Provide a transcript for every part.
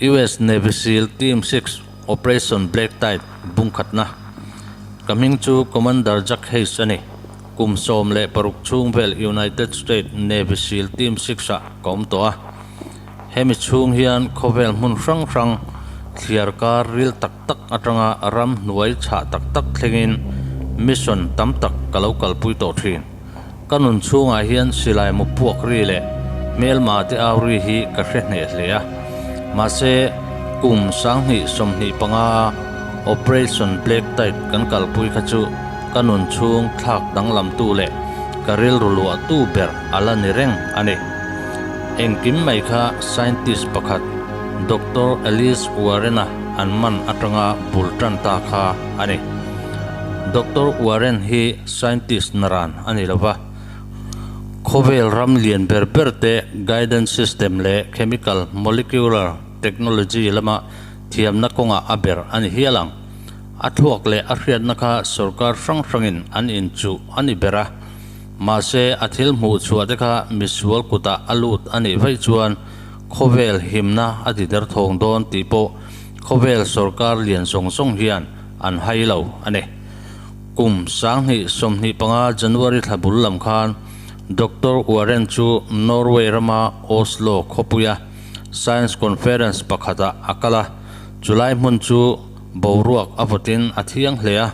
US Navy SEAL Team 6 Operation Black Tide bungkhatna. Ka hming chu Commander Jack Hayes a ni. Kum 16 chhung vel United States Navy SEAL Team 6 ah ka awm tawh a. Hemi chhung hian khawvel hmun hrang hrang thliar kar ril tak tak atanga ram hnuai chhah tak tak thlengin mission tam tak ka lo kalpui tawh thin. Ka nun chhungah hian silai mu puak ri leh hmelma te au ri hi ka hre hneh hle a. Mahse, kum 2025 Operation Black Tide kan kalpui kha chu ka nun chhung thlak danglamtu leh ka rilru luahtu ber a la ni reng a ni. Engkim mai kha scientist pakhat Doctor Alice Warren-a an man atanga bul tan ta kha a ni. Doctor Warren hi scientist naran a ni lova, khawvel ram lian ber ber te guidance system leh chemical molecular technology lama thiamna kawngah a ber a ni hial ang. A thluak leh a hriatna kha sorkar hrang hrangin an inchuh a ni ber a, mahse a thil hmuh chhuah te kha misual kutah a lut a nih vaih chuan khawvel himna a ti derthawng dawn tih pawh khawvel sorkar lian zawng zawng hian an hai lo a ni. Kum 2025 January thla bul lam khan Doctor Warren chu Norway rama Oslo khawpuia Science Conference pakhatah a kal a, chulai hmun chu boruak a vawtin a thiang hle a,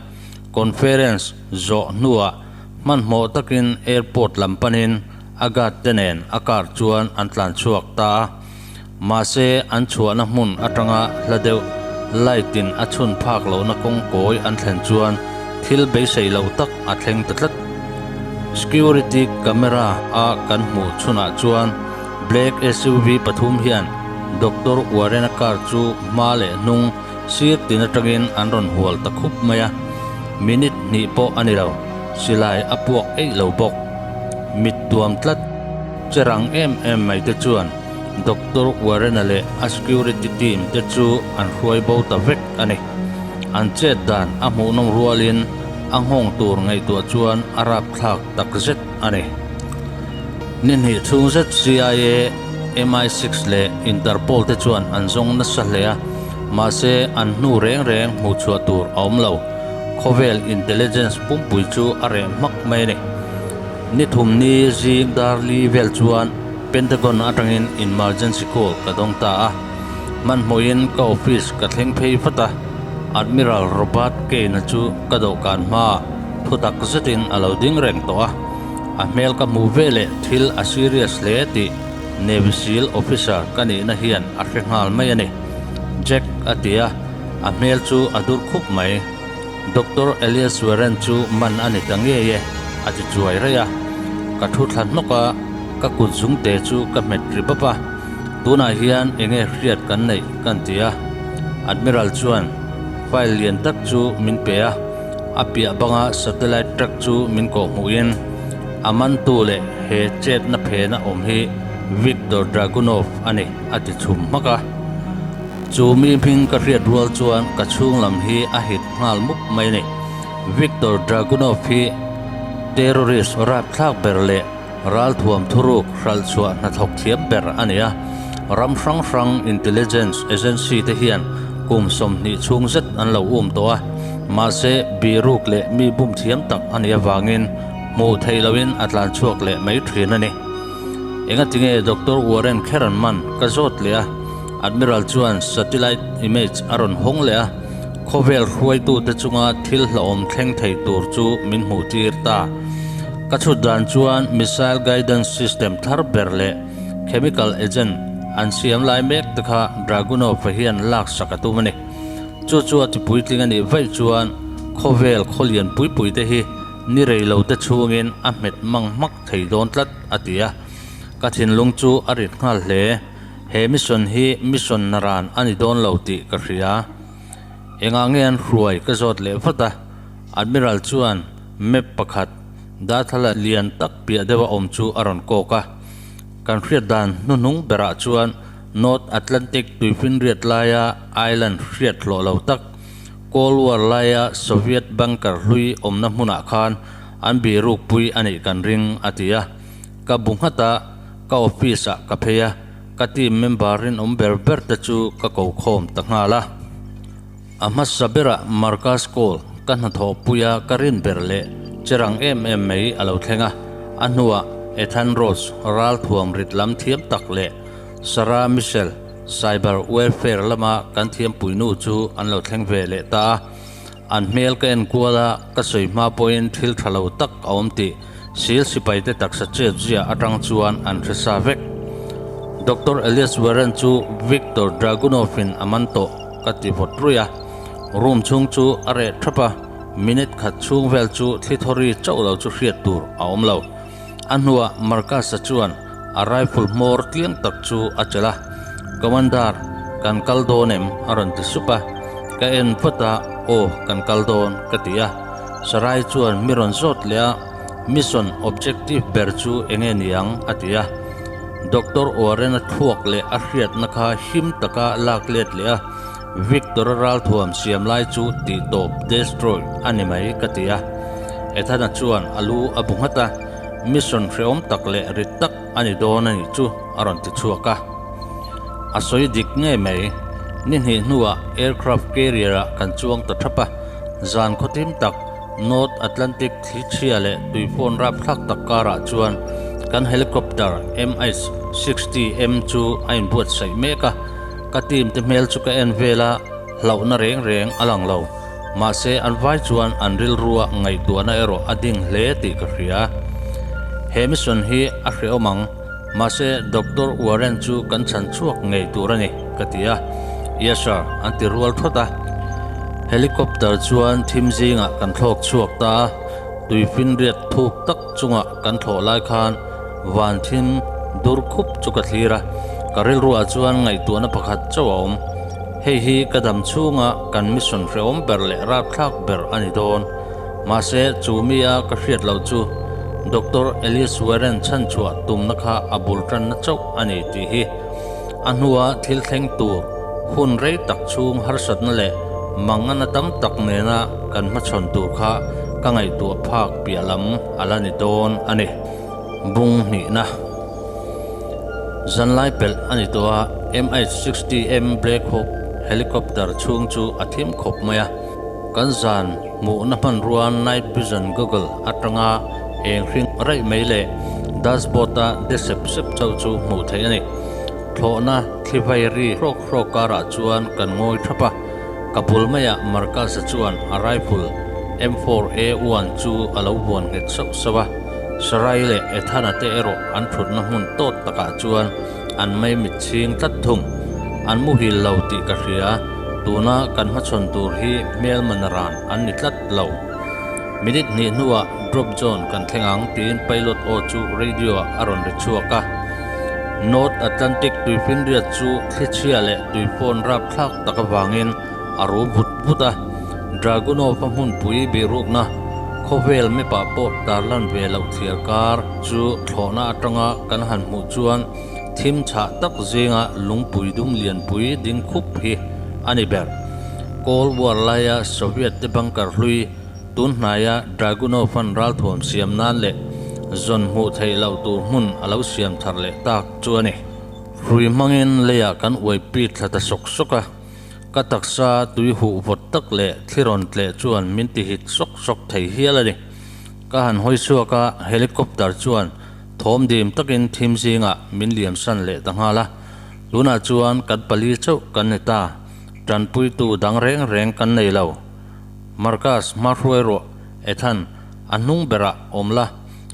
conference zawh hnuah hmanhmawh takin airport lam panin a guard te nen a car chuan an tlan chhuak ta a. Mahse, an chhuahna hmun atanga hla deuh light in a chhun phak lohna kawng kawi an thlen chuan thil beisei loh tak a thleng ta tlat. Security camera a kan hmuh chhunah chuan black SUV pathum hian Doctor Warren-a car chu hma leh hnung sir tin atangin an rawn hual ta khup mai a, minute hnih pawh a ni lo, silai a puak eih lo bawk. Mit tuam tlat che rang em em mai te chuan Doctor Warren-a leh a security team te chu an hruai bo ta vek a ni. An chet dan a hmuhnawm rualin a nghawng tur ngaihtuah chuan a rapthlak takzet a ni. Ni hnih chhung zet CIA, MI6 leh Interpol te chuan an zawng nasa hle a, mahse an hnu reng reng hmuh chhuah tur a awm lo. Khawvel intelligence pumpui chu a reh hmak mai a ni. Ni thum ni zing dar li vel chuan Pentagon atangin emergency call ka dawng ta a, hmanhmawhin ka office ka thleng phei vat a, Admiral Robert Kane-a chu ka dawhkan hmaah thutak zetin a lo ding reng tawh a, a hmel ka hmuh veleh thil a serious hle tih Navy Seal officer ka nihna hian a hre nghal mai a ni. Jack a ti a, a hmel chu a dur khup mai. Doctor Elias Warren chu man a ni ta ngei e, a ti chuai raih a. Ka thu thla hnawk a, ka kut zungte chu ka hmet ri bap a. Tunah hian eng nge hriat kan neih kan ti a. Admiral chuan file lian tak chu min pe a, a piah banga satellite truck chu min kawh hmuhin a mantu leh he chetna phena awm hi Viktor Dragunov a ni, a ti chhum hmak a. Chu mi hming ka hriat rual chuan ka chhung lam hi a hit nghal mup mai a ni. Viktor Dragunov hi terrorist rapthlak ber leh ralthuam thuruk hralhchhuah hnathawk thiam ber a ni a. Ram hrang hrang intelligence agency te hian kum 20 chhung zet an lo um tawh a, mahse bihruk leh mi bum thiam tak a nih avangin hmuh theih lohin a tlan chhuak leh mai thin a ni. Engatinge Doctor Warren kher an man ka zawt leh a. Admiral chuan satellite image a rawn hawng leh a, khawvel hruaitute chunga thil hlauhawm thleng thei tur chu min hmuh tir ta. Ka chhut dan chuan missile guidance system thar ber leh chemical agent an siam lai mek te kha Dragunov-a hian lak sak a tum a ni. Chu chu a ti puitling a nih vaih chuan khawvel khawlian pui pui te hi ni rei lo te chhungin a hmet mang hmak thei dawn tlat, a ti a. Ka thinlung chu a rit nghal hle. He mission hi mission naran a ni dawn lo tih ka hria. Engah nge an hruai ka zawt leh vat a, Admiral chuan map pakhat darthlala lian tak piah deuha awm chu a rawn kawk a. Kan hriat dan hnuhnung berah chuan North Atlantic tuifinriat laia island hriat hlawh lo tak, Cold War laia Soviet bunker hlui awmna hmunah khan an bihrukpui a nih kan ring, a ti a. Ka bu nghat a. Ka office ah ka phei a, Ka team member rinawm ber ber te chu ka ko khawm ta nghal a. A hmasa berah Marcus Cole ka hnathawh puia ka rin ber leh che rang em em mai a lo thleng a. A hnuah Ethan Rose ralthuam rit lam thiam tak leh Sarah Michelle cyber warfare lama kan thiampuinu chu an lo thleng ve leh ta a. An hmel ka en kual a, ka sawi hma pawhin thil tha lo tak a awm tih Sil sipaite taksa chet zia atang chuan an hre sa vek. Doctor Elias Warren chu Viktor Dragunov-in a man tawh ka ti vawt ruih a. Room chhung chu a reh thap a, minute khat chhung vel chu thli thawri chauh lo chu hriat tur a awm lo. A hnuah Marcus-a chuan a rifle hmawr tliang tak chu a chelh a, Commander, kan kal dawn em? a rawn ti sup a. Ka en vat a, Aw, kan kal dawn, ka ti a. Sarai chuan mi rawn zawt leh a, Mission objective ber chu eng nge niang? a ti a. Doctor Warren-a thluak leh a hriatna kha him taka lak let leh a, Victor-a ralthuam siam lai chu tihtawp, destroy, a ni mai, ka ti a. Ethana chuan a lu a bu nghat a, Mission hrehawm tak leh rit tak a ni dawn a nih chu, a rawn ti chhuak a. A sawi dik ngei mai. Ni hnih hnuah aircraft carrier-ah kan chuang ta thap a, zan khawthim tak North Atlantic thli chhia leh tuifawn rapthlak tak karah chuan kan helicopter MH-60M chu a inbuatsaih mek a. Ka team te hmel chu ka en vel a, hlauhna reng reng a lang lo. Mahse an vai chuan an rilrua ngaihtuahna erawh a ding hle tih ka hria. He mission hi a hrehawm ang. Mahse Doctor Warren chu kan chhan chhuak ngei tur a ni, ka ti a. Yes sir, an ti rual thawt a. Helicopter chuan thim zingah kan thlawk chhuak ta a, tuifinriat thuk tak chungah kan thlawh lai khan van thim dur khup chu ka thlir a, ka rilruah chuan ngaihtuahna pakhat chauh a awm. Hei hi ka dam chhunga kan mission hrehawm ber leh rapthlak ber a ni dawn. Mahse, chu mi a ka hriat loh chu Doctor Alice Warren chhanchhuah tumna kha a bul tanna chauh a ni tih hi. A hnua thil thleng tur hun rei tak chhung harsatna leh mangana tam tak nena kan hmachhawn tur kha ka ngaihtuah phak piah lam a la ni dawn a ni. Bung hnihna Zanlai pelh a ni tawh a, MH-60M Black Hawk helicopter chhung chu a thim khawp mai a. Kan zan hmuhna hmanrua night vision goggle atanga eng hring raih mai leh dashboard-a de sep sep chauh chu hmuh theih a ni. Thlawhna thli vai ri hrawk hrawk karah chuan kan ngawi thap a, ka bul maiah Marcus-a chuan a rifle M4A1 chu a lo vuan nghet sauh sauh a, Sarai leh Ethana te erawh an thutna hmun tawt takah chuan an maimit chhing tlat thung. An muhil lo tih ka hria, tuna kan hmachhawn tur hi hmelman ran an ni tlat lo. Minute hnih hnuah drop zone kan thleng ang tiin pilot aw chu radio ah a rawn ri chhuak a. North Atlantic tuifinriat chu thlichhia leh tuifawn rapthlak tak avangin a ru vut vut a. Dragunov-a hmunpui bihrukna khawvel map-ah pawh tarlan ve loh thliar kar chu thlawhna atanga kan han hmuh chuan thim chhah tak zinga lungpui dum lianpui ding khup hi a ni ber. Cold War laia Soviet te bunker hlui tun hnaia Dragunov-a'n ralthuam siam nan leh zawn hmuh theih loh tur hmun a lo siam thar leh tak chu a ni. Hrui hmangin leiah kan uai pit thla ta sawk sawk a. Ka taksa tui huh vawt tak leh thli rawn tleh chuan min ti hit sawk sawk thei hial a ni. Ka han hawi chhuak a, helicopter chuan thawm dim takin thim zingah min liam san leh ta nghal a. Tunah chuan kan pali chauh kan ni ta, tanpuitu dang reng reng kan nei lo. Marcus, hma hruai rawh, Ethan, a hnung berah awm la,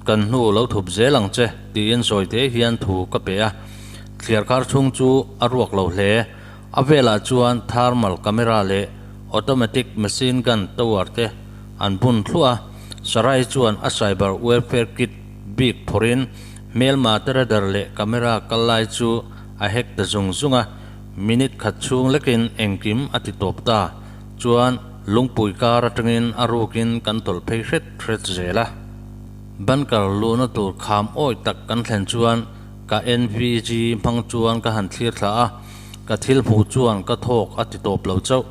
kan hnu lo thup zel ang che, tiin sawite hian thu ka pe a. Thliarkar chhung chu a ruak lo hle. A velah chuan thermal camera leh automatic machine gun tower te an bun thluah a, Sarai chuan a cyber warfare kit bik phawrhin hmelma te radar leh camera kal lai chu a hack ta zung zung a, minute khat chhung lekin engkim a ti tawp ta chuan lungpui kar atangin a rukin kan tawlh phei hret hret zel a. Bunker luhna tur kham awi tak kan thlen chuan ka NVG hmang chuan ka han thlir thla a, Ka thil hmuh chuan ka thawk a ti tawp lo chauh.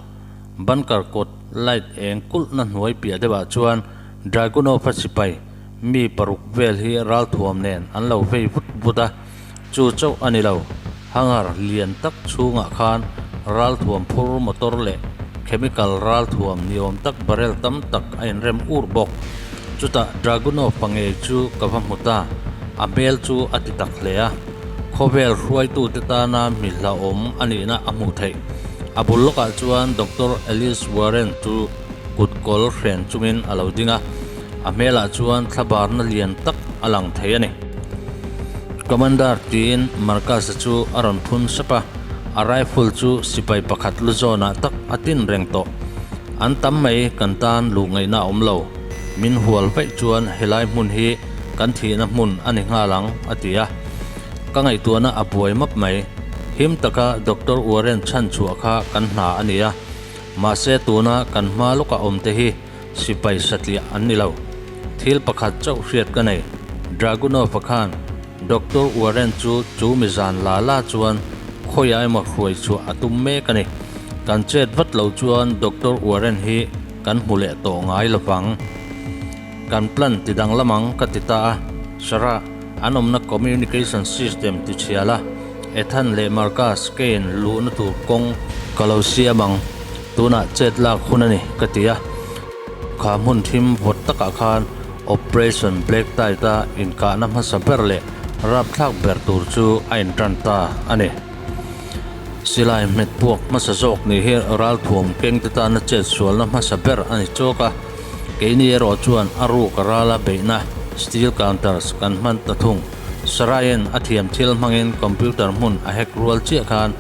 Bunker kawt light eng kulhna hnuai piah deuhah chuan Dragunov-a sipai mi paruk vel hi ralthuam nen an lo vei vut vut a, chu chauh a ni lo. Hangar lian tak chhungah khan ralthuam phur motor leh chemical ralthuam ni awm tak barrel tam tak a inrem ur bawk. Chutah Dragunov pa ngei chu ka va hmu ta, a hmel chu a ti tak hle a. Khawvel hruaitute tana mi hlauhawm a nihna a hmuh theih. A bul lawkah chuan Doctor Alice Warren chu kut kawl hren chungin a lo ding a, a hmelah chuan thlabarna lian tak a lang thei a ni. Commander tiin Marcus-a chu a rawn phun sap a, a rifle chu sipai pakhat lu zawnah tak a tin reng tawh. An tam mai kan tan luh ngaihna a awm lo. Min hual vaih chuan helai hmun hi kan thihna hmun a ni nghal ang, a ti a. Ka ngaihtuahna a buai map mai. Him taka Doctor Warren chhan chhuah kha kan hna a ni a. Mahse tuna kan hma lawka awmte hi sipai satliah an ni lo. Thil pakhat chauh hriat ka nei. Dragunov-a khan Doctor Warren chu chu mi zan la la chuan khawiah emaw hruai chhuah a tum mek a ni. Kan chet vat lo chuan Doctor Warren hi kan hmu leh tawh ngai lovang. Kan plan ti danglam ang ka ti ta a, Sarah, an awmna communication system ti chhial a, Ethan leh Marcus Kane luhna tur kawng ka lo siam ang, tunah chet lak hun a ni ka ti a. Kha hmun thim vawt takah khan Operation Black Tide-a inkahna hmasa ber leh rapthlak ber tur chu a intan ta a ni. Silai hmet puak hmasa zawk nih hi ralthuam kengte tana chet sualna hmasa ber a ni chawk a. Keini erawh chuan a ruk a rala beihna steel counters kan hman ta thung. Sarain a thiam thil hmangin computer hmun a hack rual chiah khan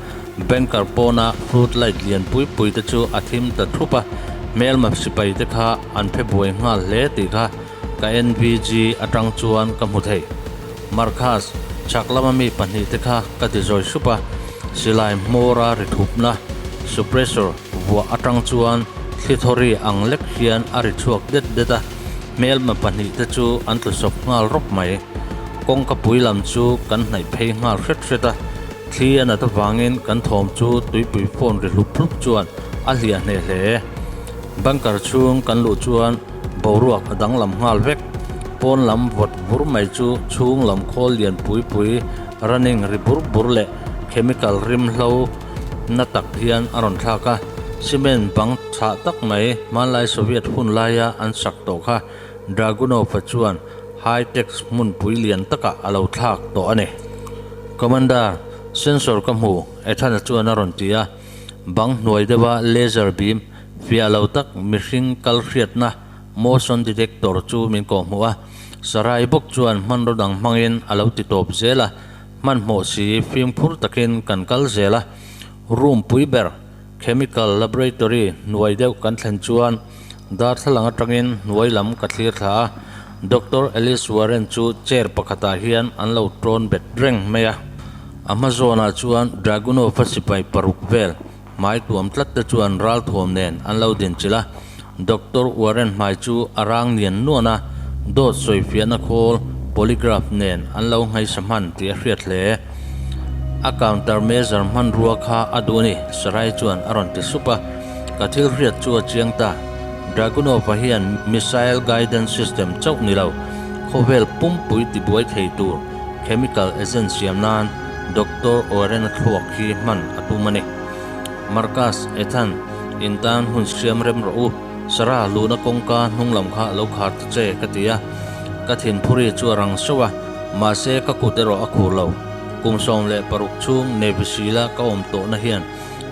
banker pawna fruit light lian pui pui te chu a thim ta thup a, hmelma sipai te kha an phe buai nghal hle tih kha ka NVG atang chuan ka hmu thei. Marcus, chhak lama mi pahnihte kha ka ti zawi sup a, silai hmawra ri thupna, suppressor, vuah atang chuan thli thawri ang lek hian a ri chhuak det det a, hmelma pahnihte chu an tlu sawp nghal rawp mai. Kawngka pui lam chu kan hnaih phei nghal hret hret a, thli a nat avangin kan thawm chu tuipui phone ri hlup hlup chuan a hliah hneh hle. Bunker chhung kan luh chuan boruak a danglam nghal vek. Pawn lam vawt bur mai chu chhung lam khawl lian pui pui running ri bur bur leh chemical rim hlo na tak hian a rawn thlak a. Cement bang chhah tak mai hmanlai Soviet hun laia an sak tawh kha Dragunov-a chuan high tech hmunpui lian takah a lo thlak tawh a ni. Commander, sensor ka hmu, Ethan-a chuan a rawn ti a. Bang hnuai deuha laser beam fiah lo tak mihring kal hriatna motion detector chu min kawhhmuh a, Sarai bawk chuan hmanraw dang hmangin a lo ti tawp zel a, hmanhmawh si fimkhur takin kan kal zel a. Room pui ber chemical laboratory hnuai deuh kan thlen chuan darthlalang atangin hnuai lam ka thlir thla a, Doctor Alice Warren chu chair pakhatah hian an lo tawn bet reng mai a. A hma zawnah chuan Dragunov-a sipai paruk vel hmai tuam tlat te chuan ralthuam nen an lo dinchilh a. Doctor Warren hmai chu a rang nian nuan a, dawt sawifiahna khawl, polygraph, nen an lo nghaisa hman tih a hriat hle. A counter measure hmanrua kha a duh a ni, Sarai chuan a rawn ti sup a. Ka thil hriat chu a chiang ta. Dragunov-a hian missile guidance system chauh ni lo, khawvel pumpui tibuai thei tur, Chemical agent siam nan Doctor Warren-a thluak hi hman a tum a ni. Marcus, Ethan, in tan hun siam rem rawh u. Sarah, luhna kawngka hnung lam kha lo khar ta che, ka ti a. Ka thinphuri chu a rang sauh a, mahse ka kut erawh a khur lo. Kum 16 chhung Navy Seal-a ka awm tawhna hian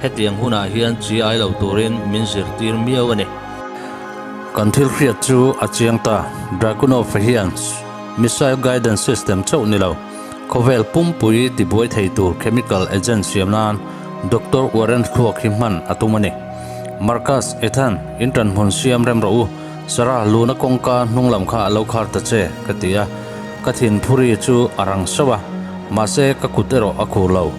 hetiang hunah hian chi ai lo turin min zirtir miau a ni. Kan thil hriat chu a chiang ta, Dragunov-a hian Missile guidance system chauh ni lo, khawvel pumpui tibuai thei tur chemical agent siam nan Doctor Warren thluak hi hman a tum a ni. Marcus, Ethan, in tanhmun siam rem rawh u, Sarah luna kawngka hnung lam kha a lo khar ta che, ka ti a. Ka thinphuri chu a rang sauh a, mahse ka kut erawh a khur lo.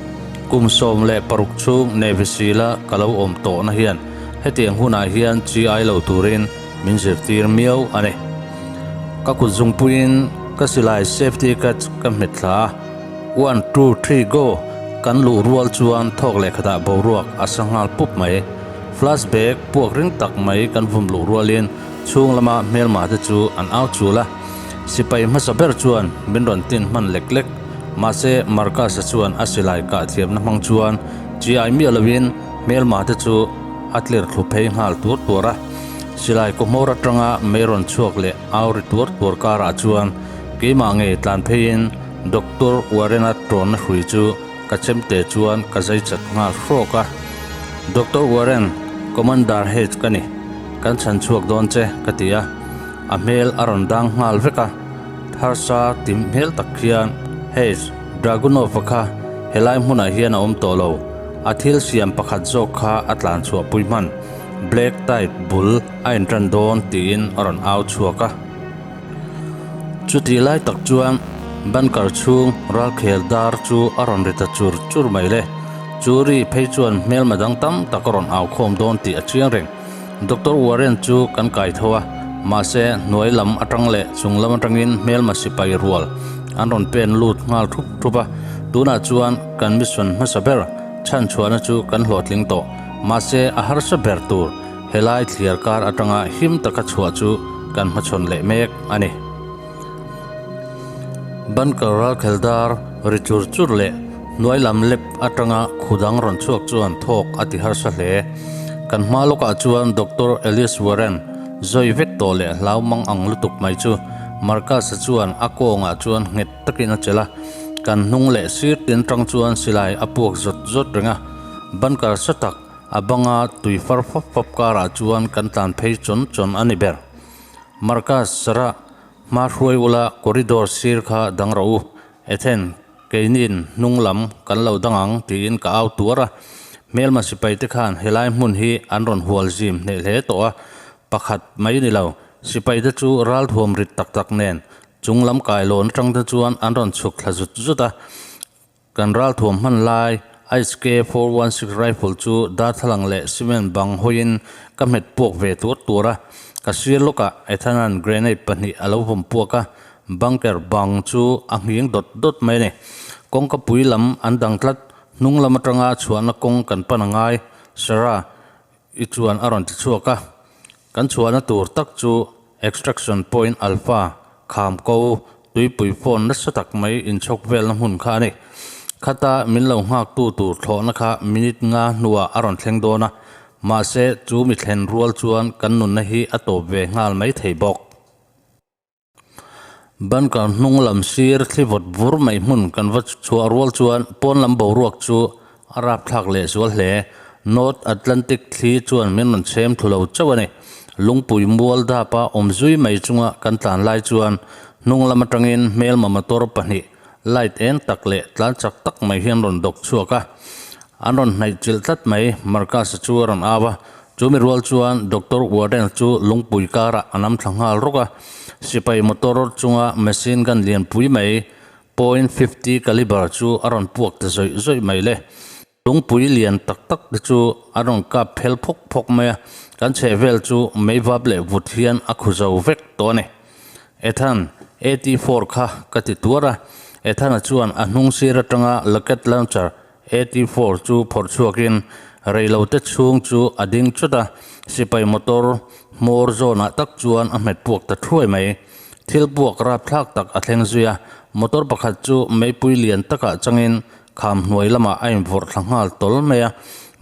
Kum 16 chhung Navy Seal-a ka lo awm tawhna hian hetiang hunah hian chi ai lo turin min zirtir miau a ni. Ka kut zungpuiin ka silai safety catch ka hmet thla a, one two three go kan luh rual chuan thawk leh khatah boruak a sa nghal pup mai. Flash bag puak ring tak mai kan vum luh rualin chhung lama hmelma te chu an au chul a, sipai hmasa ber chuan min rawn tin hman lek lek. Mahse, Marcus-a chuan a silai kah thiamna hmang chuan chi ai miah lovin hmelma te chu a tlir thlu phei nghal tuar tuar a. Silai kaw hmawr atanga mei rawn chhuak leh au ri tuar tuar karah chuan keimah ngei tlan pheiin Doctor Warren-a tawnna hrui chu ka chemte chuan ka zai chat nghal hrawk a. Doctor Warren, Commander H ka ni. Kan chhan chhuak dawn che, ka ti a. A hmel a rawn dang nghal vek a. Harsa ti hmel tak khian, H, Dragunov-a kha helai hmunah hian a awm tawh lo. A thil siam pakhat zawk kha a tlan chhuah pui hman. Black Tide bul a intan dawn tiin a rawn au chhuak a. Chutih lai tak chuan bunker chhung ralkhel dar chu a rawn ri ta chur chur mai le. Chu ri phei chuan hmelma dang tam tak a rawn au khawm dawn tih a chiang reng. Doctor Warren chu kan kai tho a, mahse hnuai lam atang leh chung lam atangin hmelma sipai rual an rawn pen lut nghal thup thup a. Tunah chuan kan mission hmasa ber chhanchhuahna chu kan hlawhtling tawh. Mahse a harsa ber tur Helai thliar kar atanga him taka chhuah chu kan hmachhawn leh mek a ni. Bunker ralkhel dar ri chur chur leh hnuai lam lep atanga khu dang rawn chhuak chuan thawk a ti harsa hle. Kan hma lawkah chuan Doctor Alice Warren zawi vek tawh leh hlau mang ang lutuk mai chu Marcus-a chuan a kawngah chuan nghet takin a chelh a. Kan hnung leh sir tin tang chuan silai a puak zawt zawt reng a. Bunker sa tak A banga tui far fap fap karah chuan kan tlan phei chawn chawn a ni ber. Marcus, Sarah, hma hruai ula corridor sir kha dang rawh u. Ethan, keinin hnung lam kan lo dang ang tiin ka au tuar a. Hmelma sipai te khan helai hmun hi an rawn hual zim hneh hle tawh a, pakhat mai ni lo. Sipai te chu ral thuam rit tak tak nen chung lam kailawn atang te chuan an rawn chhuk thla zut zut a. Kan ralthuam hman lai HK 416 rifle chu darthlalang leh cement bang hawiin ka hmet puak ve tuar tuar a, ka sir lawkah Ethan-a'n grenade pahnih a lo vawm puak a, bunker bang chu a nghing dawt dawt mai a ni. Kawngka pui lam an dang tlat, hnung lam atanga chhuahna kawng kan pan a ngai, Sarah i chuan a rawn ti chhuak a. Kan chhuahna tur tak chu Extraction Point Alpha, kham ko, tuipui phone nasa tak mai inchhawk velna hmun kha a ni. Khata min lo nghaktu tur thlawhna kha minute nga hnuah a rawn thleng dawn a, mahse chu mi thlen rual chuan kan nunna hi a tawp ve nghal mai thei bawk. Bunker hnung lam sir thli vawt vur mai hmun kan va chhuah rual chuan pawn lam boruak chu a rapthlak leh zual hle. North Atlantic thli chuan min rawn chhem thlu lo chauh a ni. Lungpui mual dapa awm zui mai chunga kan tlan lai chuan hnung lam atangin hmelma motor pahnih light eng tak leh tlan chak tak mai hian rawn dawk chhuak a. An rawn hnaih chilh tlat mai, Marcus-a chu a rawn au a. Chu mi rual chuan Doctor Warden chu lungpui karah a nam thla nghal rawk a, sipai motor chunga machine gun lianpui mai point 50 caliber chu a rawn puak ta zawih zawih mai le. Lungpui lian tak tak te chu a rawn kap phel phawk phawk mai a, kan chheh vel chu meivap leh vut hian a khu zo vek tawh a ni. Ethan, AT-4 kha ka ti tuar a, Ethan-a chuan a hnung sir atanga rocket launcher AT-4 chu phawrh chhuakin reilote chhung chu a ding chut a, sipai motor hmawr zawnah tak chuan a hmet puak ta thuai mai. Thil puak rapthlak tak a thleng zui a, motor pakhat chu meipui lian takah changin kham hnuai lamah a invawrh thla nghal tawl mai a,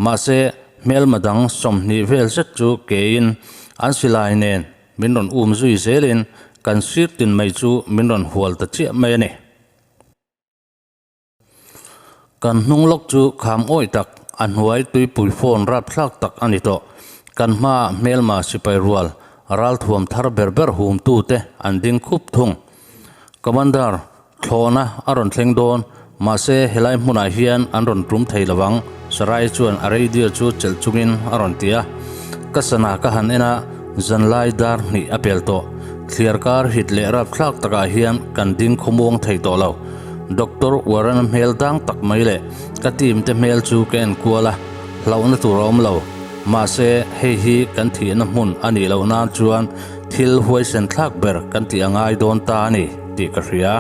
mahse hmelma dang 20 vel zet chu keiin an silai nen min rawn um zui zelin kan sir tin mai chu min rawn hual ta chiah mai a ni. Kan hnung lawk chu kham awih tak, a hnuai tuipui phone rapthlak tak a ni tawh. Kan hmaah hmelma sipai rual, ralthuam thar ber ber humtute an ding khup thung. Commander, thlawhna a rawn thleng dawn, mahse helai hmunah hian an rawn tum thei lo ang, Sarai chuan a radio chu chelh chungin a rawn ti a. Ka sana ka han en a, zanlai dar hnih a pel tawh. Thliar kar hit leh rapthlak takah hian kan ding khawmuang thei tawh lo. Doctor Warren-a hmel dang tak mai leh ka team te hmel chu ka en kual a, hlauhna tur a awm lo. Mahse, hei hi kan thihna hmun a nih loh nan chuan thil huaisen thlak ber kan tih a ngai dawn ta a ni tih ka hria.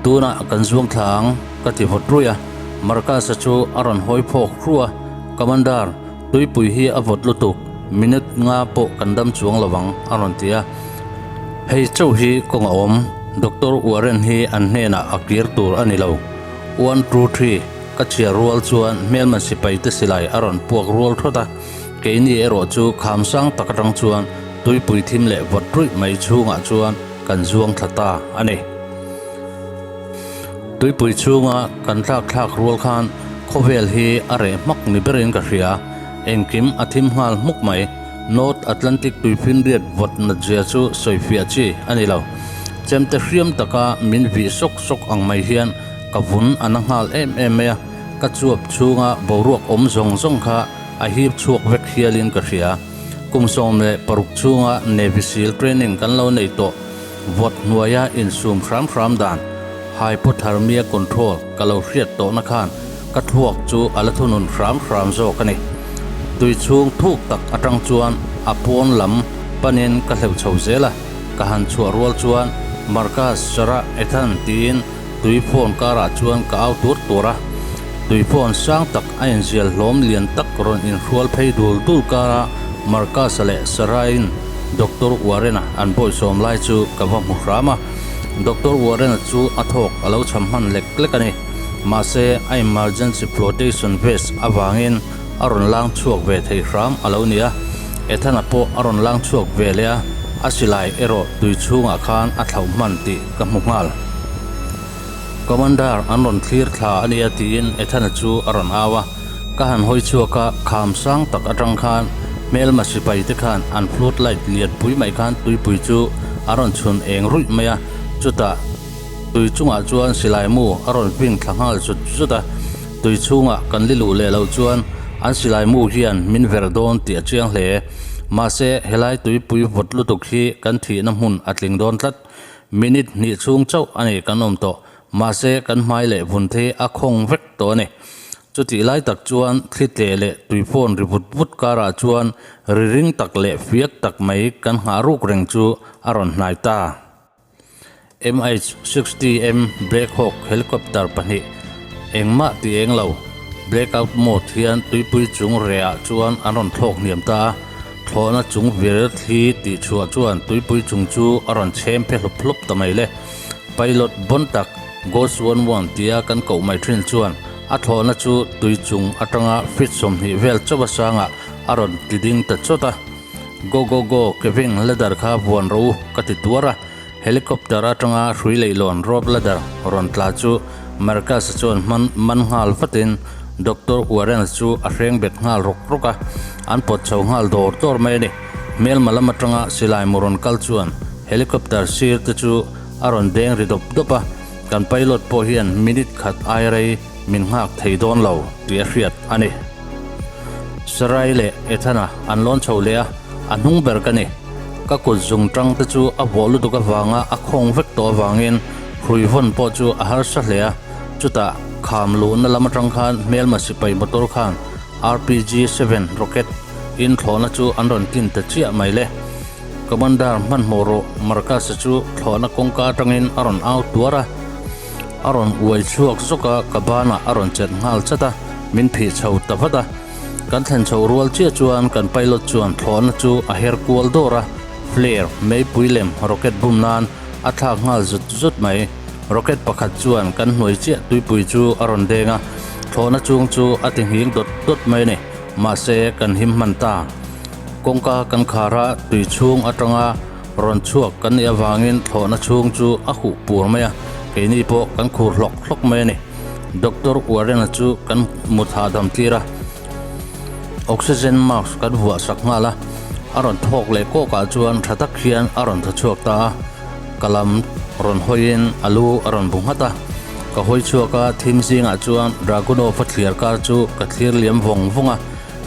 Tunah kan zuang thla ang, ka ti vawt ruih a. Marcus-a chu a rawn hawi phawk hru a, Commander, tuipui hi a vawt lutuk, minute nga pawh kan dam chuang lo ang, a rawn ti a. Hei chauh hi kawng a awm. Doctor Warren hi an hnenah a kir tur a ni lo. One, two, three, ka chhiar rual chuan hmelma sipai te silai a rawn puak rual thawt a, keini erawh chu kham sang tak atang chuan tuipui thim leh vawt ruih mai chhungah chuan kan zuang thla ta a ni. Tuipui chhunga kan thlak thlak rual khan khawvel hi a reh hmak ni berin ka hria, engkim a thim nghal hmuk mai. North Atlantic tuifinriat vawt natzia chu sawifiah chi a ni lo. Chemte hriam taka min vih sawk sawk ang mai hian ka vun a na nghal em em mai a, ka chuap chhunga boruak awm zawng zawng kha a hip chhuak vek hialin ka hria. Kum 16 chhunga Navy Seal training kan lo nei tawh. Vawt hnuaia insum hram hram dan, hypothermia control, ka lo hriat tawhna khan ka thluak chu a la thunun hram hram zawk a ni. Tui chhung thuk tak atang chuan a pawn lam panin ka hleuh chho zel a, ka han chhuah rual chuan Marcus, Sarah, Ethan tiin tui phone karah chuan ka au tur tur a. Tui phone sang tak a inzial hlawm lian tak rawn inhrual phei dul dul kara Marcus-a leh Sarah-in Doctor Warren-a an bawihsawm lai chu ka va hmu hram a. Doctor Warren-a chu a thawk a lo cham hman lek lek a ni. Mahse, a emergency flotation vest avangin a rawn lang chhuak ve thei hram a lo ni a. Ethan-a pawh a rawn lang chhuak ve leh a, a silai erawh tui chhungah khan a thlauh hman tih ka hmu nghal. Commander an rawn thlir thla a nia tiin Ethana chu a rawn au a, ka han hawi chhuak a, kham sang tak atang khan hmelma sipai te khan an flood light lian pui mai khan tuipui chu a rawn chhun eng ruih mai a, chutah tui chungah chuan silai mu a rawn ping thla nghal zut zut a, tui chhungah kan li luh leh loh chuan an silai mu hian min ver dawn tih a chiang hle. Mahse helai tuipui vawt lutuk hi kan thihna hmun a tling dawn tlat. Minute hnih chhung chauh a ni kan awm tawh, mahse kan hmai leh vun the a khawng vek tawh a ni. Chutih lai tak chuan thli tleh leh tui phone ri vut vut karah chuan ri ring tak leh fiak tak mai kan nghah ruk reng chu a rawn hnai ta. MH-60M Black Hawk helicopter pahnih engmah ti eng lo, blackout mode hian tuipui chung rehah chuan an rawn thlawk hniam ta a. Thlawhna chung vir thli tih chhuah chuan tuipui chung chu a rawn chhem phe hlup hlup ta mai le. Pilot bawn tak Ghost 11 tia kan koh mai thin chuan a thlawhna chu tui chung atanga feet 20 vel chauh a sangah a rawn ti ding ta chawt a. Go go go Kevin ladder kha vuan rawh u ka ti tuar a. Helicopter atanga hrui leihlawn rope ladder rawn tla chu Marcus-a chuan hman man nghal vatin Doctor Warren chu a hreng bet nghal rawk rawk a, an pawt chho nghal dawr dawr mai a ni. Hmelma lam atanga silai mu rawn kal chuan helicopter sir te chu a rawn deng ri dawp dawp a, kan pilot pawh hian minute khat ai rei min nghak thei dawn lo tih a hriat a ni. Sarai leh Ethana an lawn chho leh a, a hnung ber ka ni. Ka kut zung tang te chu a vawh lutuk avanga a khawng vek tawh avangin hrui vawn pawh chu a harsa hle a, chutah kham luhna lam atang khan hmelma sipai motor khan RPG 7 rocket in thlawhna chu an rawn tin ta chiah mai le. Commander hmanhmawh rawh Marcus-a chu thlawhna kawngka atangin a rawn au tuar a. A rawn uai chhuak zawk a, ka banah a rawn chet nghal chat a, min phih chho ta vat a. Kan thlen chho rual chiah chuan kan pilot chuan thlawhna chu a her kual dawr a, flare, meipui lem, rocket bum nan a thlak nghal zut zut mai. Rocket pakhat chuan kan hnuai chiah tuipui chu a rawn deng a, thlawhna chung chu a ti nghing dawt dawt mai a ni. Mahse, kan him hman ta. Kawngka kan khar a, tui chhung atanga Rawn chhuak kan nih avangin thlawhna chhung chu a huh pur mai a, keini pawh kan khur hlawk hlawk mai a ni. Doctor Warren-a chu kan mut hahdam tir a, oxygen mask kan vuah sak nghal a, a rawn thawk leh kawkah chuan tha tak hian a rawn thaw chhuak ta a, ka lam rawn hawiin a lu a rawn bu nghat a. Ka hawi chhuak a, thim zingah chuan Dragunov-a thliar kar chu ka thlir liam vawng vawng a.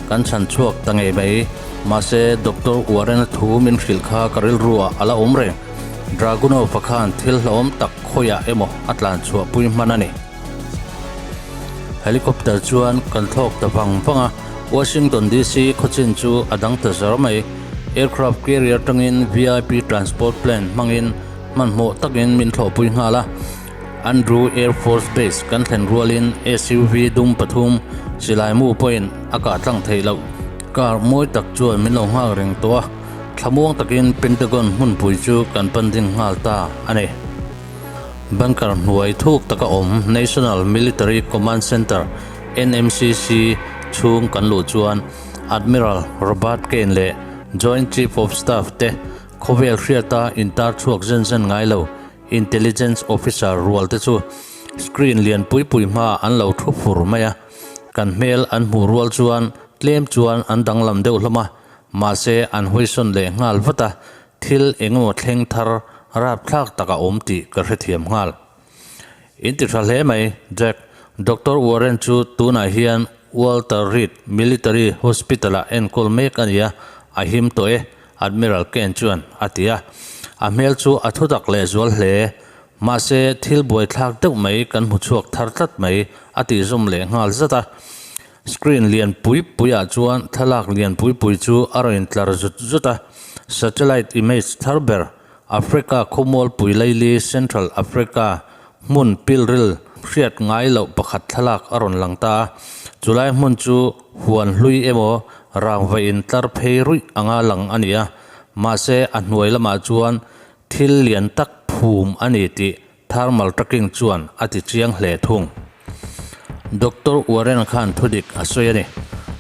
Kan chhan chhuak ta ngei mai. Mahse, Doctor Warren-a thu min hrilh kha ka rilru ah a la awm reng. Dragunov-a khan thil hlauhawm tak khawiah emaw a tlan chhuah pui hman a ni. Helicopter chuan kan thlawk ta vang vang a, Washington DC khawchin chu a dang ta zar mai. Aircraft carrier tangin VIP transport plane hmangin hmanhmawh takin min thlawhpui nghal a. Andrew Air Force Base kan thlen rualin SUV dum pathum silaimu pawhin a kah tlang theih loh. Car mawi tak chuan min lo nghak reng tawh a, thlamuang takin Pentagon hmunpui chu kan pan ding nghal ta a ni. Bunker hnuai thuk taka awm National Military Command Center, NMCC, chhung kan luh chuan Admiral Robert Kane leh Joint Chief of Staff te khawvel hriata intar chhuak zen zen ngai lo Intelligence Officer rual te chu screen lian pui pui hmaah an lo thu fur mai a. Kan hmel an hmuh rual chuan tlem chuan an danglam deuh hlawm a, mahse an hawisawn leh nghal vat a, thil engemaw thleng thar rapthlak tak a awm tih ka hrethiam nghal. In ti tha hle mai, Jack. Doctor Warren chu tunah hian Walter Reed Military Hospital-ah enkawl mek a ni a, a him tawh e, Admiral Kane chuan a ti a. A hmel chu a thutak lehzual hle. Mahse, thil buaithlak deuh mai kan hmu chhuak thar tlat mai, a tih zawm leh nghal zat a. Screen lian pui puiah chuan thlalak lian pui pui chu a rawn intlar zut zut a. Satellite image thar ber, Africa khawmualpui laili Central Africa hmun pilril hriat ngai loh pakhat thlalak a rawn lang ta a. Chulai hmun chu huan hlui emaw rangva intlar phei ruih anga lang a ni a. Mahse, a hnuai lamah chuan Thil lian tak phum a ni tih thermal tracking chuan a ti chiang hle thung. Doctor Warren khan thudik a sawi a ni.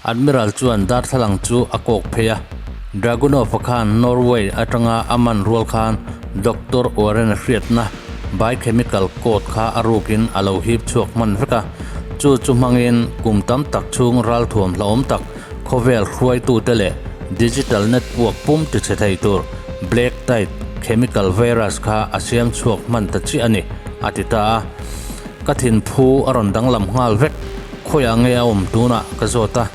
Admiral chuan darthlalang chu a kawk phei a. Dragunov-a khan Norway atanga a man rual khan Doctor Warren-a hriatna biochemical code kha a rukin a lo hip chhuak hman vek a. Chu chu hmangin kum tam tak chhung ralthuam hlauhawm tak Khawvel hruaitute leh digital network pum tichhe thei tur Black Tide chemical virus kha a siam chhuak hman ta chiah a ni, a ti ta a. Ka thinphu a rawn danglam nghal vek. Khawiah nge a awm tunah ka zawt a.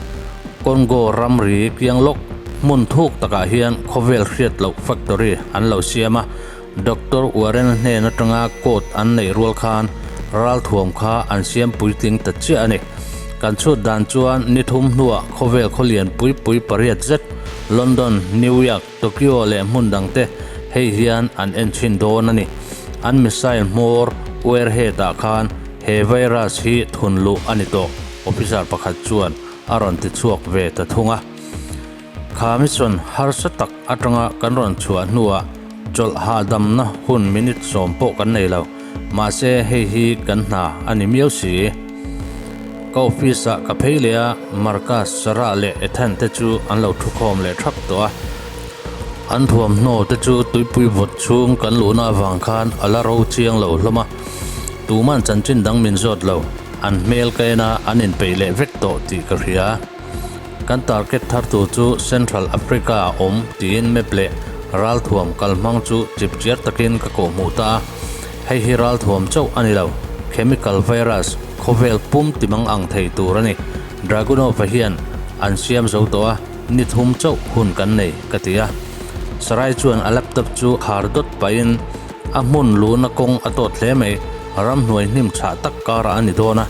Congo ramri kiang lawk hmun thuk takah hian khawvel hriat loh factory an lo siam a. Doctor Warren hnen atanga code an neih rual khan ralthuam kha an siam puitling ta chiah a ni. Kan chhut dan chuan ni thum hnuah khawvel khawlian pui pui pariat zet London, New York, Tokyo leh hmun dangte hei hian an en chhin dawn a ni. An missile hmawr warhead ah khan he virus hi thun luh a ni tawh, officer pakhat chuan a rawn ti chhuak ve ta thung a. Kha mission harsa tak atanga kan rawn chhuah hnuah chawlh hahdamna hun minute sawm pawh kan nei lo. Mahse hei hi kan hna a ni miau si. Ka office ah ka phei leh a, Marcus, Sarah leh Ethan te chu an lo thukhawm leh thap tawh a. An thuamhnaw te chu tuipui vawt chhung kan luhna avang khan a la ro chiang lo hlawm a. Tuman chanchin dang min zawt lo, an hmel ka en a, an inpeih leh vek tawh tih ka hria. Kan target thar tur chu Central Africa a awm tiin map leh ralthuam kalhmang chu chip chiar takin ka kawhhmuh ta a. Hei hi ralthuam chauh a ni lo, chemical virus khawvel pum timang ang thei tur a ni. Dragunov-a hian an siam zo tawh a, ni thum chauh hun kan nei ka ti a. Sarai chuan a laptop chu khar dawt pahin a hmun luhna kawng a tawt hle mai, ramhnuai hnim chhah tak karah a ni dawn a.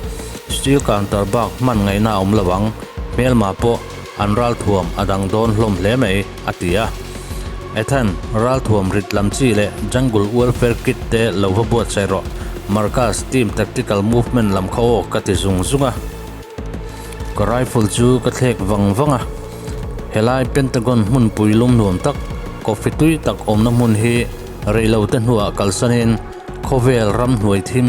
Steel counter bak hman ngaihna a awm lo ang, hmelma pawh an ralthuam a dang dawn hlawm hle mai, a ti a. Ethan, ralthuam rit lam chi leh Jungle Welfare Kit te lo va buatsaih rawh, Marcus, team tactical movement lam kha aw ka ti zung zung a. Ka rifle chu ka thlek vang vang a, helai Pentagon hmunpui lum nuam tak, coffee tui tak awmna hmun hi reilote hnuah kalsanin khawvel ramhnuai thim,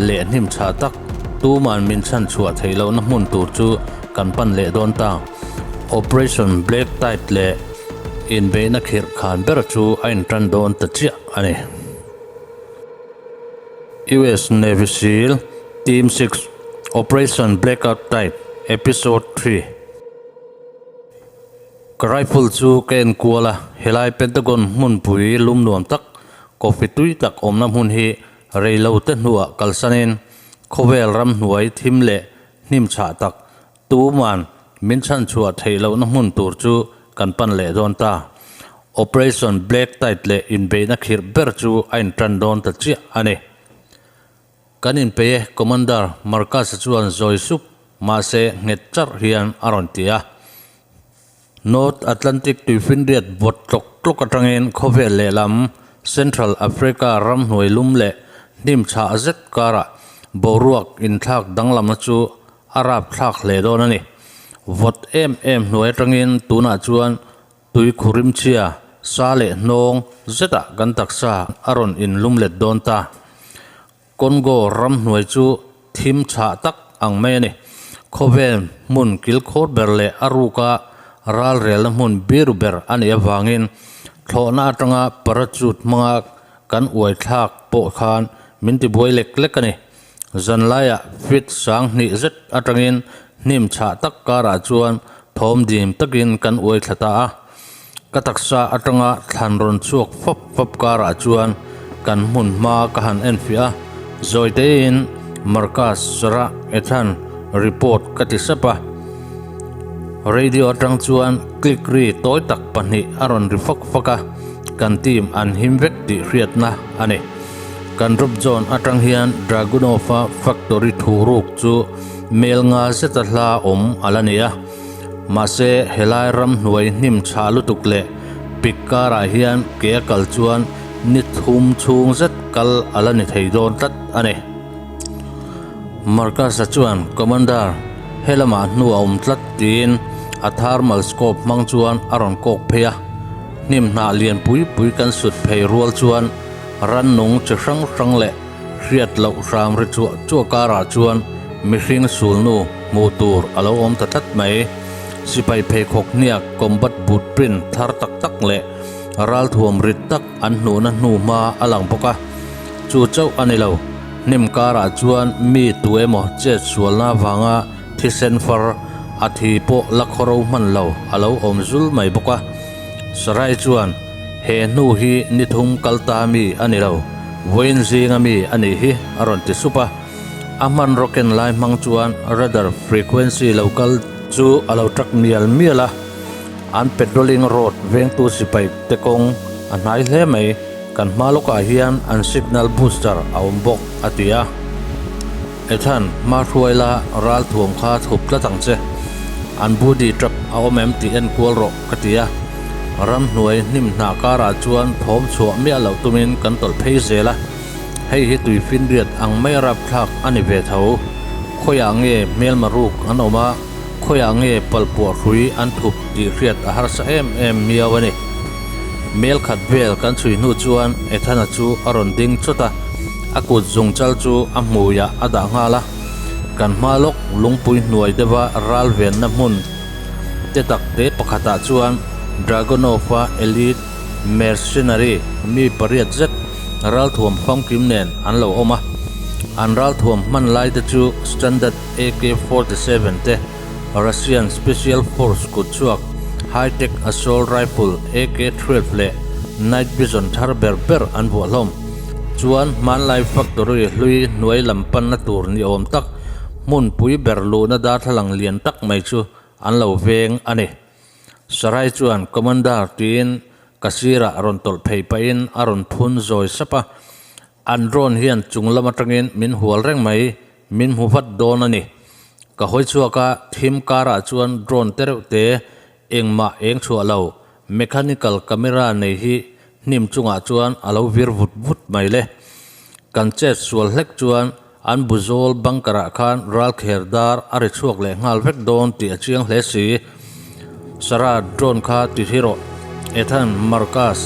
leh hnim chhah tak tuman min chhan chhuah theih lohna hmun tur chu kan pan leh dawn ta. Operation Black Tide leh inbeihna khirh khan ber chu a intan dawn ta chiah a ni. US Navy Seal Team 6 Operation Blackout Tide Episode 3. Ka rifle chu ka en kual a, helai Pentagon hmunpui lum nuam tak, coffee tui tak awmna hmun hi Rei lo te hnuah kalsanin khawvel ramhnuai thim leh hnim chhah tak tuman min chhanchhuah theih lohna hmun tur chu kan pan leh dawn ta. Operation Black Tide leh inbeihna khirh ber chu a intan dawn ta chiah a ni. Kan inpei e, Commander Marcus-a chuan zawi sup mahse nghet charh hian a rawn ti a. North Atlantic tuifinriat vawt tlawk tlawk atangin khawvel lehlam Central Africa ramhnuai lum leh hnim chhah zet karah boruak inthlak danglamna chu a rapthlak hle dawn a ni. Vawt em em hnuai atangin tunah chuan tui khurim chhia sa leh hnawng zetah kan taksa a rawn inlum let dawn ta. Congo ramhnuai chu thim chhah tak ang mai a ni. Khawvel hmun kilkhawr ber leh a ruka ralrelna hmun biru ber a nih avangin thlawhna atanga parachute hmanga kan uai thlak pawh khan min tibuai lek lek a ni. Zanlaiah feet 2000 zet atangin hnim chhah tak karah chuan thawm dim takin kan uai thla ta a. Ka taksa atanga thlan rawn chhuak fap fap karah chuan kan hmun hma ka han enfiah a, zawitein Marcus Sarah Ethan report ka ti sap a. Radio atang chuan click ri tawi tak pahnih a rawn ri fak fak a, kan team an him vek tih hriatna a ni. Kan drop zone atang hian Dragunov-a factory thuruk chu mel nga zeta hla awm a la ni a. Mahse, helai ramhnuai hnim chhah lutuk leh pik karah hian ke a kal chuan ni thum chhung zet kal a la ni thei dawn tlat a ni. Marcus-a chuan, Commander, he lamah hnu a awm tlat, tiin a thermal scope hmang chuan a rawn kawk phei a. Hnim hnah lian pui pui kan sut phei rual chuan rannung chi hrang hrang leh hriat loh hram ri chuah chuah karah chuan mihring sulnu hmuh tur a lo awm ta tlat mai. Sipai pheikhawk hniak combat boot print thar tak tak leh ralthuam rit tak an hnuhna hnu hma a lang bawk a. Chu chauh a ni lo, hnim karah chuan mi tu emaw chet sualna avanga thisen far a thi pawh la khawro hman lo a lo awm zul mai bawk a. Sarai chuan, He hnu hi ni thum kal ta mi a ni lo, vawiin zinga mi a nih hi, a rawn ti sup a. A hmanraw ken lai hmang chuan radar frequency lo kal chu a lo ṭak mial mial a. An patrolling road vengtu sipai te kawng a hnai hle mai, kan hma lawkah hian an signal booster a awm bawk, a ti a. Ethan, hma hruai la, ral thuam kha thup tlat ang che. An body trap a awm em tih en kual rawh, ka ti a. Ramhnuai hnim hnah karah chuan thawm chhuah miah loh tumin kan tawlh phei zel a. Hei hi tui finriat ang mai a rapthlak a ni ve tho. Khawiah nge hmelma ruk an awm a, khawiah nge palpuah hrui an thup tih hriat a harsa em em miau a ni. Mel khat vel kan chhui hnu chuan Ethana chu a rawn ding chawt a, a kut zung chal chu a hmuiah a dah nghal a. Kan hma lawk lungpui hnuai deuha ral venna hmun te tak te pakhatah chuan Dragunov-a elite mercenary mi pariat zet ralthuam famkim nen an lo awm a. An ralthuam hman lai te chu standard AK-47 te, Russian Special Force kut chhuak high-tech assault rifle AK-12 leh night vision thar ber ber an vuah hlawm. Chuan hmanlai factory hlui hnuai lam panna tur ni awm tak hmunpui ber luhna darthlalang lian tak mai chu an lo veng a ni. Sarai chuan Commander tiin ka sirah rawn tawlh phei pahin a rawn phun zawi sap a. An drone hian chung lam atangin min hual reng mai, min hmu vat dawn a ni. Ka hawi chhuak a, thim karah chuan drone te reuh te engmah eng chhuah lo, mechanical camera nei hi hnim chungah chuan a lo vir vut vut mai le. Kan chet sual hlek chuan an buzawl bunker ah khan ralkher dar a ri chhuak leh nghal vek dawn tih a chiang hle si. Sarah drone kha ti hi rawh. Ethan, Marcus,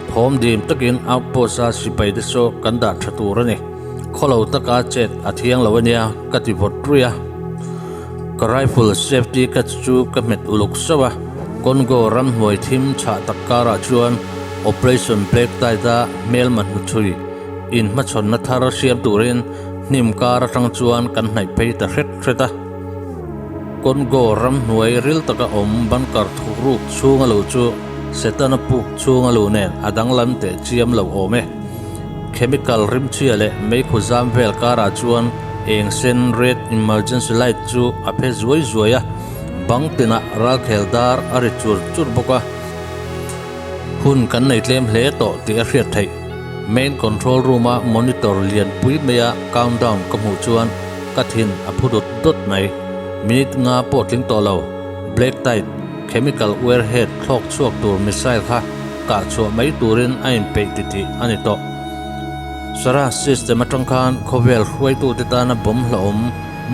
thawm dim takin outpost a sipai te saw kan dah tha tur a ni. Khawlo taka chet a thiang lo ania ka ti vawt ruih a. Ka rifle safety catch chu ka hmet uluk sauh a. Congo ramhnuai thim chhah tak karah chuan Operation Black Tide a hmelma hnuchhui inhmachhawnna thar siam turin hnim kar atang chuan kan hnaih phei ta hret hret a. Congo ramhnuai ril taka awm bunker thukruk chhunga lo chu Setana puk chhunga luh nen a danglam teh chiam lo awm e. Chemical rimchhia leh meikhu zam vel karah chuan eng sen red emergency light chu a phe zuai zuai a, bang tinah ralkhel dar a ri chur chur bawk a. Hun kan nei tlem hle tawh tih a hriat theih. Main control room a monitor lian pui maia countdown ka hmuh chuan ka thin a phu dawt dawt mai. Minute nga pawh tling tawh lo. Black Tide chemical warhead thlawk chhuak tur missile kha kah chhuah mai turin a inpeih titih a ni tawh. Sarah system atang khan khawvel hruaitute tana bomb hlauhawm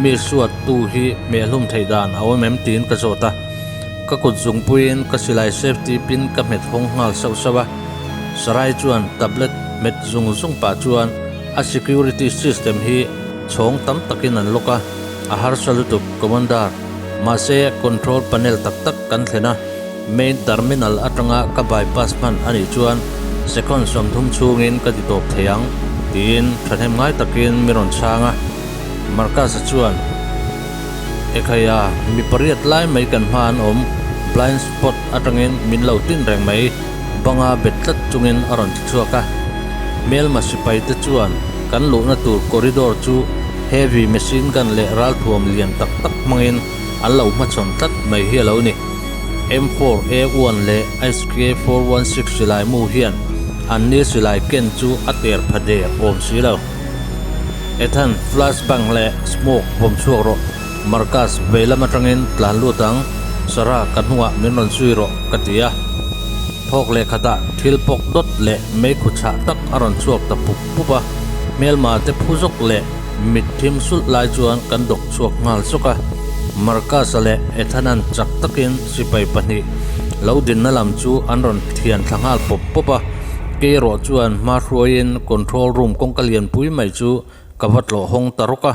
mi suattu hi hmehhlum theih dan a awm em tiin ka zawt a. Ka kut zungpuiin ka silai safety pin ka hmet hawng nghal sauh sauh a. Sarai chuan tablet hmet zung zung pah chuan. A security system hi chhawng tam takin an lock a, a harsa lutuk, Commander. Mahse, control panel tak tak kan thlen a, main terminal atanga ka bypass hman a nih chuan second 30 chhungin ka ti tawp thei ang, tiin thahnem ngai takin mi rawn chhang a. Marcus-a chuan, Ekhaya, mi pariat lai mai kan hma an awm, blind spot atangin min lo tin reng mai, banga bet tlat chungin a rawn ti chhuak a. Hmelma sipai te chuan kan luhna tur corridor chu heavy machine gun leh ralthuam lian tak tak hmangin an lo hmachhawn tlat mai hi a lo ni. M4A1 leh HK416 silai mu hian anni silai ken chu a ter pha der awm si lo. Ethan, flashbang leh smoke vawm chhuak rawh. Marcus, vei lam atangin tlan lut ang. Sarah, ka hnungah min rawn zui rawh, ka ti a. Thawk leh khatah thil pawk dawt leh meikhu chhah tak a rawn chhuak ta pup pup a. Hmelma te phu zawk leh mit thim sulh lai chuan kan dawk chhuak nghal sawk a. Marcus-a leh Ethan-a'n chak takin sipai pahnih lo dinna lam chu an rawn thian thla nghal pawp pawp a. Kei erawh chuan hma hruaiin control room kawngka lianpui mai chu ka va tlawh hawng ta rawk a.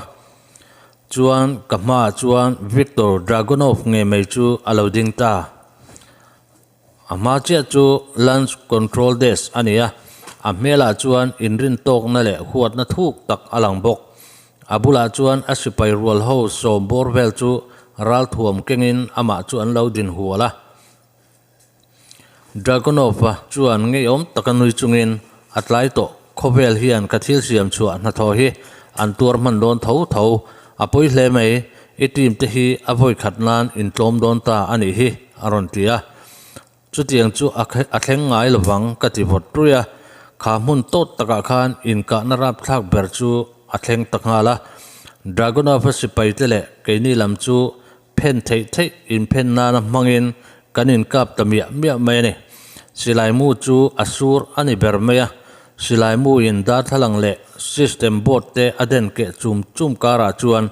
Chuan ka hmaah chuan Viktor Dragunov nge mai chu a lo ding ta. A hma chiah chu Lunch Control Desk a ni a, a hmelah chuan inrin tawkna leh huatna thuk tak a lang bawk. A bulah chuan a sipai rual ho sawm bawr vel chu ralthuam kengin amah chu an lo din hual a. Dragunov-a chuan ngeiawm taka nui chungin a tlai tawh khawvel hian ka thil siam chhuah hnathawh hi an tuar hman dawn tho tho a pawi hle mai, i team te hi a vawi khat nan in tlawm dawn ta a nih hi a rawn ti a. Chutiang chu a thleng ngai lovang ka ti vawt rui a, kha hmun tawt takah khan inkahna rapthlak ber chu a thleng ta nghal a. Dragunov-a sipai te leh keini lam chu Phen theih theih inphen nana hmangin kan inkap ta miah miah mai a ni. Silai mu chu a sur a ni ber mai a, silai mu in darthlalang leh system board te a den keh chum chum karah chuan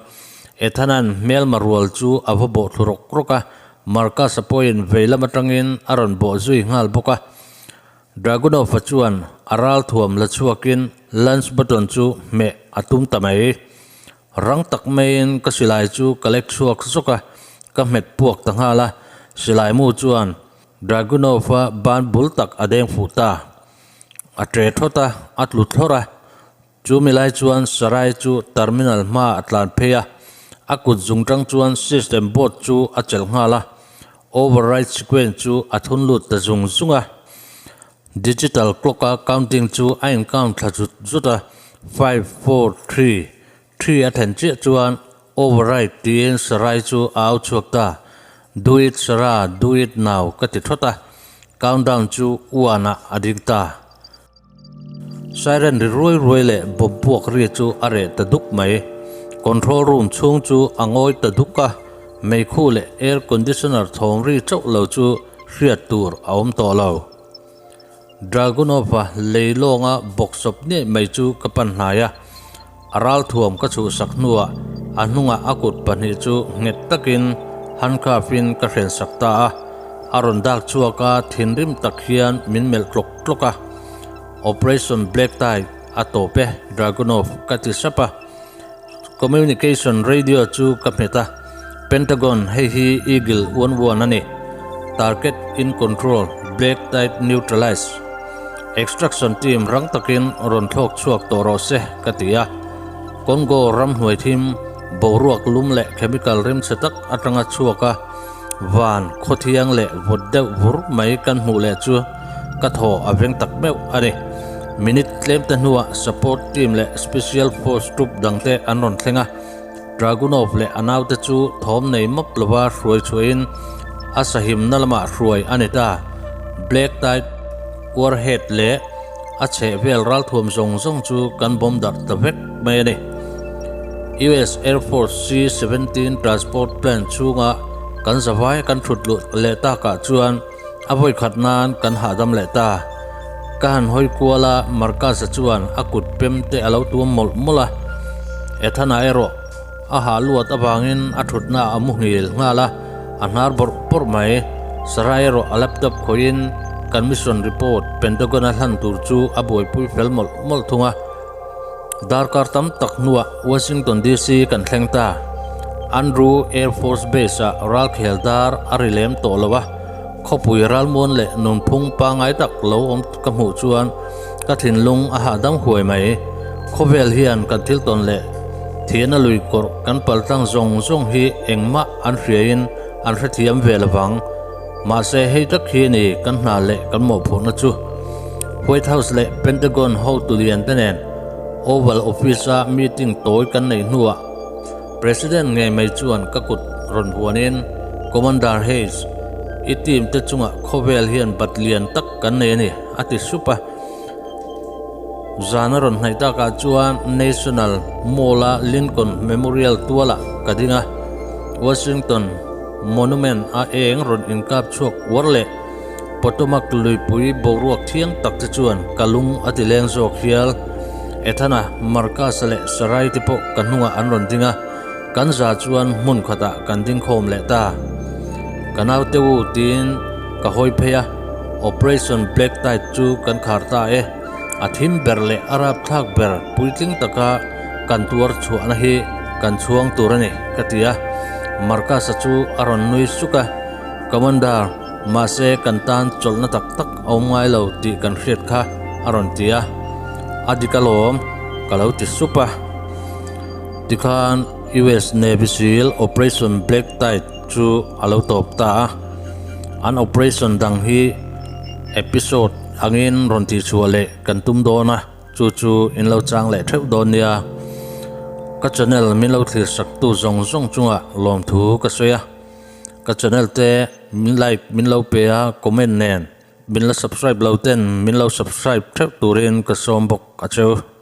Ethan-a'n hmelma rual chu a va bawh thlu rawk rawk a, Marcus-a pawhin vei lam atangin a rawn bawh zui nghal bawk a. Dragunov-a chuan a ralthuam la chhuakin lunch button chu hmeh a tum ta mai. Rang tak maiin ka silai chu ka lek chhuak zawk a, ka hmet puak ta nghal a, silai mu chuan Dragunov-a ban bul tak a deng fuh ta. A tre thawt a, a tlu thlawrh a. Chu mi lai chuan Sarai chu terminal hmaah a tlan phei a, a kut zung tang chuan system board chu a chelh nghal a, override sequence chu a thun lut ta zung zung a. Digital clock-a counting chu a in-count thla zut zut a, five, four, three, three a thlen chiah chuan override tiin Sarai chu a au chhuak ta. Do it Sarah, do it now ka ti thawt a, countdown chu one ah a ding ta. Siren ri ruai ruai leh bomb puak ri chu a reh ta duk mai. Control room chhung chu a ngawi ta duk a, meikhu leh air conditioner thawm ri chauh lo chu hriat tur a awm tawh lo. Dragunov-a lei lawnga bawksawp ngei mai chu ka pan hnai a, a ralthuam ka chhuhsak hnuah a hnungah a kut pahnih chu nghet takin handcuff-in ka hrensak ta a, a rawn dak chhuak a, thinrim tak hian min melh tlawk tlawk a. Operation Black Tide a tawp e, Dragunov ka ti sap a. Communication radio chu ka hmet a, Pentagon hei hi Eagle 11 a ni, Target in control, Black Tide neutralize. Extraction team rang takin rawn thlawk chhuak tawh rawh se ka ti a. Congo ramhnuai thim boruak lum leh chemical rimchhe tak atanga chhuak a, van khawthiang leh vawt deuh vur mai kan hmuh leh chu ka thaw a veng tak meuh a ni. Minute tlem te hnuah support team leh special force troop dangte an rawn thleng a, Dragunov leh a naute chu thawm nei mawp lova hruai chhuahin a sahimna lamah hruai a ni ta. Black Tide warhead leh a chhehvel ralthuam zawng zawng chu kan bawm darh ta vek mai a ni. US Air Force C-17 transport plane chhunga kan zavai kan thut luh leh takah chuan A vawi khat nan kan hahdam leh ta. Ka han hawi kual a, Marcus-a chuan a kut pem te a lo tuam mawlh mawlh a. Ethana erawh a hah luat avangin a thutna a mu nghil nghal a, a hnar bawrh bawrh mai. Sarah erawh a laptop khawihin kan mission report Pentagon-a hlan tur chu a buaipui fel mawlh mawlh thung a. Darkar tam tak hnuah Washington DC kan thleng ta. Andrew Air Force Base-ah ralkhel dar a ri lem tawh lo a, khawpui ralmuan leh nunphung pangngai tak lo awm ka hmuh chuan ka thinlung a hahdam huai mai. Khawvel hian kan thil tawn leh thiana lui kawrh kan paltlang zawng zawng hi engmah an hriain an hrethiam ve lovang. Mahse hei tak hi ni kan hna leh kan mawhphurhna chu. White House leh Pentagon hotu lian te nen Oval Office-a meeting tawi kan neih hnuah President ngei mai chuan ka kut rawn huanin Commander Hayes, i team te chungah khawvel hian bat lian tak kan nei a ni, a ti sup a. Zan a rawn hnaih takah chuan National Mall-a Lincoln Memorial tualah ka ding a, Washington Monument a eng rawn inkap chhuak uar leh Potomac luipui boruak thiang tak te chuan ka lung a ti leng zawk hial. Ethana, Marcus-a leh Sarai te pawh ka hnungah an rawn ding a, kan za chuan hmun khatah kan ding khawm leh ta. Ka naute u tiin ka hawi phei a, Operation Black Tide chu kan khar ta e. A thim ber leh a rapthlak ber puitling taka kan tuar chhuahna hi kan chhuang tur a ni, ka ti a. Marcus-a chu a rawn nui suk a, Commander, mahse kan tan chawlhna tak tak a awm ngai lo tih kan hriat kha, a rawn ti a. A dik alawm, ka lo ti sup a. Tikhan US Navy Seal Operation Black Tide chu a lo tawp ta a. An operation dang hi episode angin rawn tihchhuah leh kan tum dawn a, chu chu in lo chang leh theuh dawn nia. Ka channel min lo thlir saktu zawng zawng chungah lawmthu ka sawi a. Ka channel te min like min lo pe a, comment nen min la subscribe lo ten min lo subscribe theuh turin ka sawm bawk a cheu.